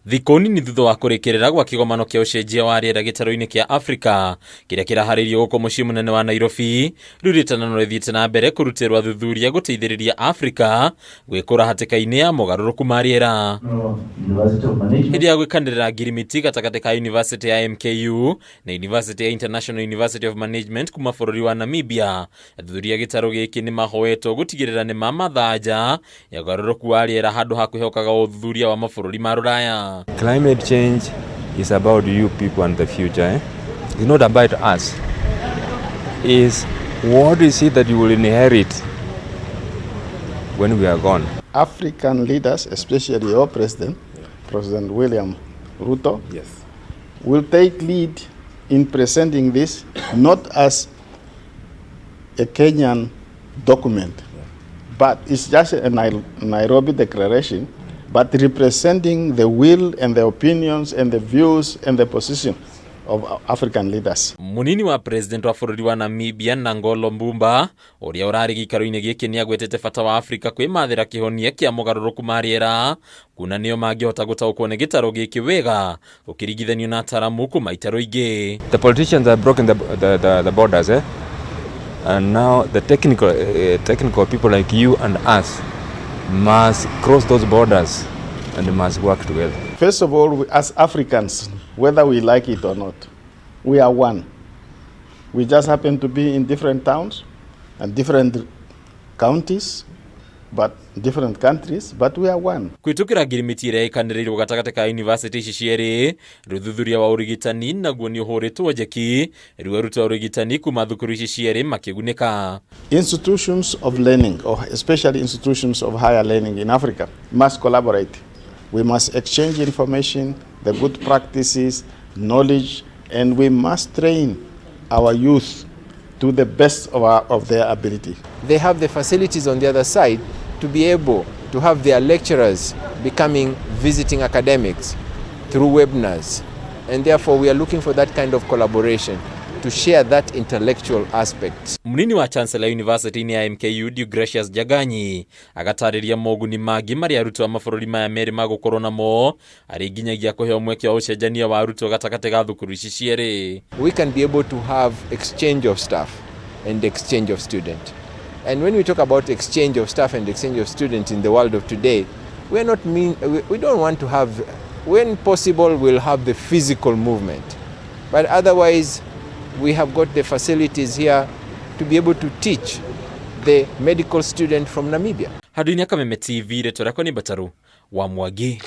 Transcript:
Thikũ nini thutha wa kũrĩkĩrĩra gwa kĩgomano kĩa ũcenjia wa rĩera gĩtarũ-inĩ kĩa Afrika kĩrĩa kĩraharĩirio gũkũ mũciĩ mũnene wa Nairobi, rĩu rĩtana no rĩthiĩte na mbere kũrutĩrwo athuthuria gũteithĩrĩria Afrika gwĩkũra hatĩka-inĩ ya mogarũrũku ma rĩera. Hĩndĩ ya gwĩkanĩrĩra ngirimiti gatagatĩ ka University ya MKU na University ya International University of Management kuma bũrũri wa Namibia, athuthuria gĩtarũ gĩkĩ nĩ mahoetwo gũtigĩrĩra nĩ mamatha nja ya ũgarũrũku wa rĩera handũ ha kwĩhokaga ũthuthuria wa mabũrũri ma rũraya. Climate change is about you people and the future. Eh? It's not about us. It's what is it that you will inherit when we are gone. African leaders, especially your president, President William Ruto, will take lead in presenting this not as a Kenyan document, but it's just a Nairobi Declaration, but representing the will and the opinions and the views and the position of African leaders. Munini wa president wa bũrũri wa Namibia Nangolo Mbumba ũrĩa ũrarĩ gĩikaro-inĩ gĩkĩ nĩagwetete bata wa Afrika kwĩmathĩra kĩhonia kĩa mogarũrũku ma rĩera kuna nĩo mangĩhota gũtaũkwo nĩ gĩtarũ gĩkĩ wega gũkĩringithanio na ataramu kuma itarũ ingĩ. The politicians have broken the borders, eh? And now the technical people like you and us must cross those borders and must work together. First of all, we, as Africans, whether we like it or not, we are one. We just happen to be in different towns and different counties, but different countries, but we are one. Kũhĩtũkĩra ngirimiti ĩrĩa ĩkanĩrĩirwo gatagatĩ ka university ici cierĩ, rũthuthuria wa ũrigitani naguo nĩ ũhũrĩtwo njeki, rĩu arutwo a ũrigitani kuma thukuru ici cierĩ makĩgunĩka. Institutions of learning, or especially institutions of higher learning in Africa, must collaborate. We must exchange information, the good practices, knowledge, and we must train our youth to the best of their ability. They have the facilities on the other side to be able to have their lecturers becoming visiting academics through webinars. And therefore we are looking for that kind of collaboration to share that intellectual aspect. Munini wa Chancellor University ya MKU Deogracious Njaganyi agatarĩria moguni mangĩ marĩa arutwo a mabũrũri maya merĩ magũkorwo namo arĩ nginyagia kũheo mweke wa ũcenjania wa arutwo gatagatĩ ga thukuru ici cierĩ. We can be able to have exchange of staff and exchange of student. And when we talk about exchange of staff and exchange of students in the world of today, we are not mean, we don't want to have, when possible, we'll have the physical movement. But otherwise, we have got the facilities here to be able to teach the medical student from Namibia. Handũ-inĩ Kameme TV, rĩtwa rĩakwa nĩ Mbataru wa Mwangi.